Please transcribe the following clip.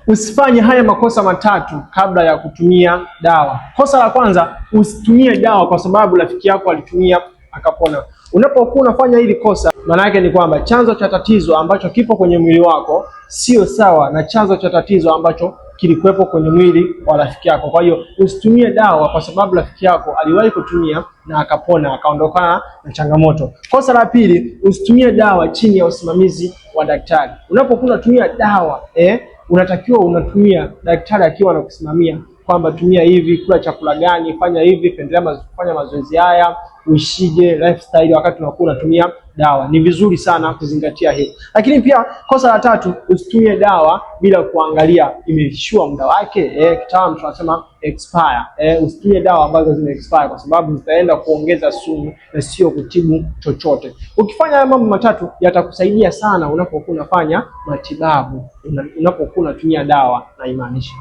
Usifanye haya makosa matatu kabla ya kutumia dawa. Kosa la kwanza, usitumie dawa kwa sababu rafiki yako alitumia akapona. Unapokuwa unafanya hili kosa, maana yake ni kwamba chanzo cha tatizo ambacho kipo kwenye mwili wako sio sawa na chanzo cha tatizo ambacho kilikuwepo kwenye mwili wa rafiki yako. Kwa hiyo usitumie dawa kwa sababu rafiki yako aliwahi kutumia na akapona akaondokana na changamoto. Kosa la pili, usitumie dawa chini ya usimamizi wa daktari. Unapokuwa unatumia dawa unatakiwa unatumia daktari akiwa anakusimamia kwamba tumia hivi, kula chakula gani, fanya hivi, pendelea kufanya mazoezi haya, uishije lifestyle wakati unakuwa unatumia dawa. Ni vizuri sana kuzingatia hilo. Lakini pia kosa la tatu, usitumie dawa bila kuangalia imeishiwa muda wake, kitaalamu tunasema expire. Usitumie dawa ambazo zime expire kwa sababu zitaenda kuongeza sumu na sio kutibu chochote. Ukifanya haya mambo matatu yatakusaidia sana unapokuwa unafanya matibabu, unapokuwa unatumia dawa na imaanisha.